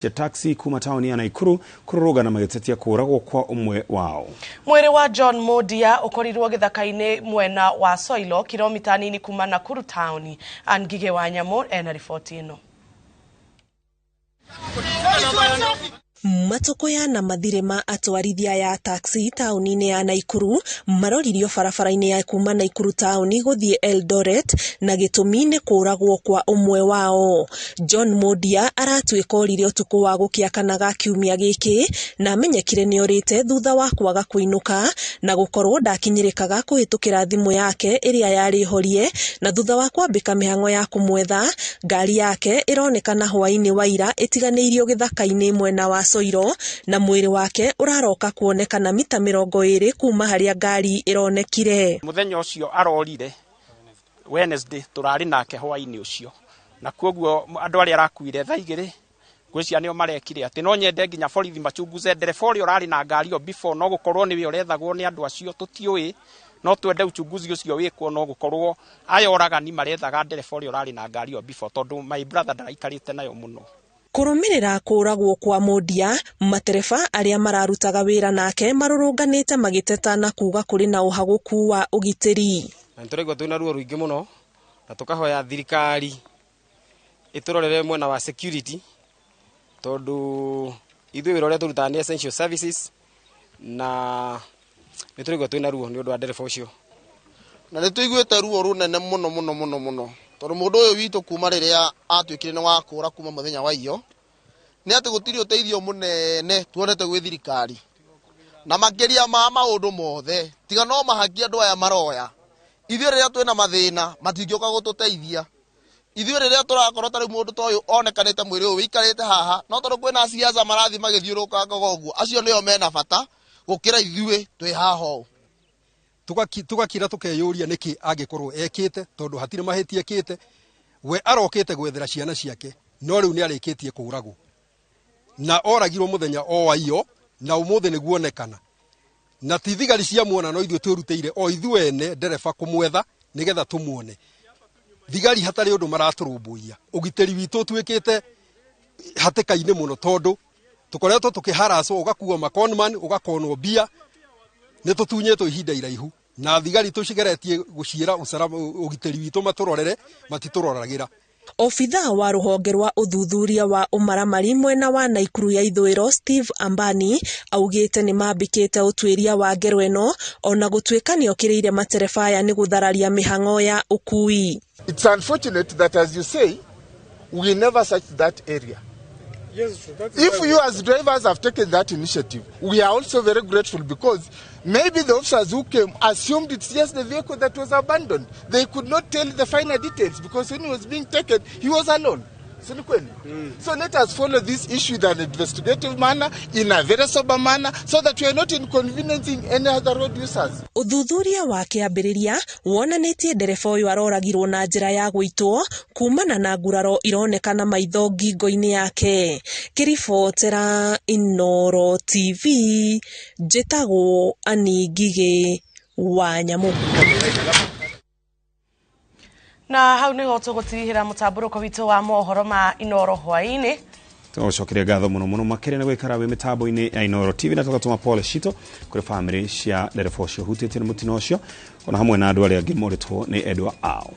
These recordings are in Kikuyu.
Cia taxi kuma taoni ya Naikuru kũrũrũngana magĩtetia kũũragwo kwa ũmwe wao. Mwĩrĩ wa John Mundia ũkorirwo gĩthaka-inĩ mwena wa Soilo, kilomita nini kuma Nakuru taoni. Ann Ngigĩ wa Nyamũ ena riboti ĩno. Matũkũya na mathirĩ ma atwarithia ya taxi taũni-inĩ ya Naikuru maroririo barabara-inĩ ya kuma Naikuru taũni gũthiĩ Eldoret na gĩtũmi nĩ kũũragwo kwa ũmwe wao. John Mundia aratuĩka orire ũtukũ wa gũkĩa kana ga kiumia gĩkĩ na amenyekire nĩ orĩte thutha wa kwaga kũinũka na gũkorwo ndakinyĩrĩkaga kũhĩtũkĩra thimũ yake ĩrĩa yarĩ horie, na thutha wa kwambĩka mĩhang'o ya kũmwetha, ngari yake ĩronekana hwaĩ-inĩ wa ira ĩtiganĩirio gĩthaka-inĩ mwena wa Soiro na mwĩrĩ wake ũraroka kuonekana mita 20 kuma harĩa ngari ĩronekire. Mũthenya ũcio arorire Wednesday tũrarĩ nake hwaĩ-inĩ ũcio, na koguo andũ arĩa arakuire thaa 2 ngwĩciria nĩo marekire atĩ no nyende nginya borithi machunguze ndereba ũrĩa ũrarĩ na ngari ĩyo before, no gũkorwo nĩwe ũrethagwo nĩ andũ acio tũtiũĩ, no twende uchunguzi ũcio wĩkwo, no gũkorwo aya oragani marethaga ndereba ũrĩa ũrarĩ na ngari ĩyo before, tondũ my brother ndaraikarĩte nayo mũno. Kũrũmĩrĩra kũũragwo kwa Mundia, matereba arĩa mararutaga wĩra nake marũrũnganĩte magĩteta na kuga kũrĩ na ũhagũku wa ũgitĩri. Na nĩtũraigua twĩna ruo rũingĩ mũno na tũkahoya thirikari ĩtũrorere mwena wa security, tondũ ithuĩ wĩra ũrĩa tũrutaga nĩ essential services na nĩtũraigua twĩna ruo nĩ ũndũ wa ndereba ũcio. Na nĩtũiguĩte ruo rũnene mũno mũno mũno mũno, tondũ mũndũ ũyũ witũ kuma rĩrĩa atuĩkire nĩ wa kũũra kuma mũthenya wa iyo, nĩ atĩ gũtirĩ ũteithio mũnene tuonete gwĩ thirikari, na makĩria ma maũndũ mothe tiga no mahaki andũ aya maroya. Ithuĩ rĩrĩa twĩna mathĩna matingĩũka gũtũteithia. Ithuĩ rĩrĩa tũrakorwo ta rĩu mũndũ ta ũyũ onekanĩte mwĩrĩ ũyũ wĩikarĩte haha, no tondũ kwĩna siasa marathiĩ magĩthiũrũrũkangaga ũguo, acio nĩo mena bata gũkĩra ithuĩ twĩ haha ũũ. Tũgakira tũkeyũria nĩkĩ angĩkorwo ekĩte, tondũ hatirĩ mahĩtia ekĩte. We arokĩte gwethera ciana ciake, no rĩu nĩarĩkĩtie kũũragwo na oragirwo mũthenya o wa iyo, na ũmũthĩ nĩguonekana. Na ti thigari ciamuona, no ithuĩ twĩrutĩire o ithuĩ ene ndereba kũmwetha nĩgetha tũmuone. Thigari hatarĩ ũndũ maratũrũmbũiya. Ũgitĩri witũ ũtuĩkĩte hatĩka-inĩ mũno, tondũ tũkoretwo tũkĩharacwo, ũgakuo maconman, ũgakonwo mbia, nĩ tũtunyĩtwo ihinda iraihu, na thigari tũcigeretie gũciĩra ũgitĩri witũ matũrorere, matitũroragĩra. Obithaa wa rũhonge rwa ũthuthuria wa ũmaramari mwena wa Naikuru ya ithũĩro Steve Ambani augĩte nĩ mambĩkĩte ũtuĩria wa ngero ĩno ona gũtuĩka nĩokĩrĩire matereba aya nĩ gũthararia mĩhang'o ya ũkui. It's unfortunate that, as you say, we never searched that area. Yes, if you as drivers have taken that initiative, we are also very grateful, because maybe the officers who came assumed it's just the vehicle that was abandoned. They could not tell the finer details because when he was being taken, he was alone. So let us follow this issue in an investigative manner, in a very sober manner, so that we are not inconveniencing any other road users. Ũthuthuria wa kĩambĩrĩria wonanĩtie ndereba ũyũ aroragirwo na njĩra ya gũitwo kumana na nguraro ironekana maitho ngingo-inĩ yake. Kĩribotera Inooro TV, njĩtagwo Annie Ngigĩ wa Nyamũ. Na hau niho tũgũtirihĩra mũtambũrũko witũ wa mohoro ma Inooro hwaĩ-inĩ. Tũgũcokeria ngatho mũno mũno makĩria nĩ gũikara wĩ mĩtambo-inĩ ya Inooro TV, na tũgatũma pole citũ kũrĩ bamĩrĩ cia ndereba ũcio hutĩtio nĩ mũtino ũcio, ona hamwe na andũ arĩa angĩ morĩtwo nĩ endwa ao.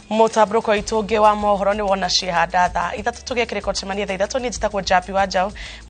Mũtambũrũko witũ ũngĩ wa mohoro nĩ wona ciĩhanda thaa 3 tũgĩe kĩrĩko cemania thaa 3. Niĩ njĩtagwo Njambi wa Njaũ.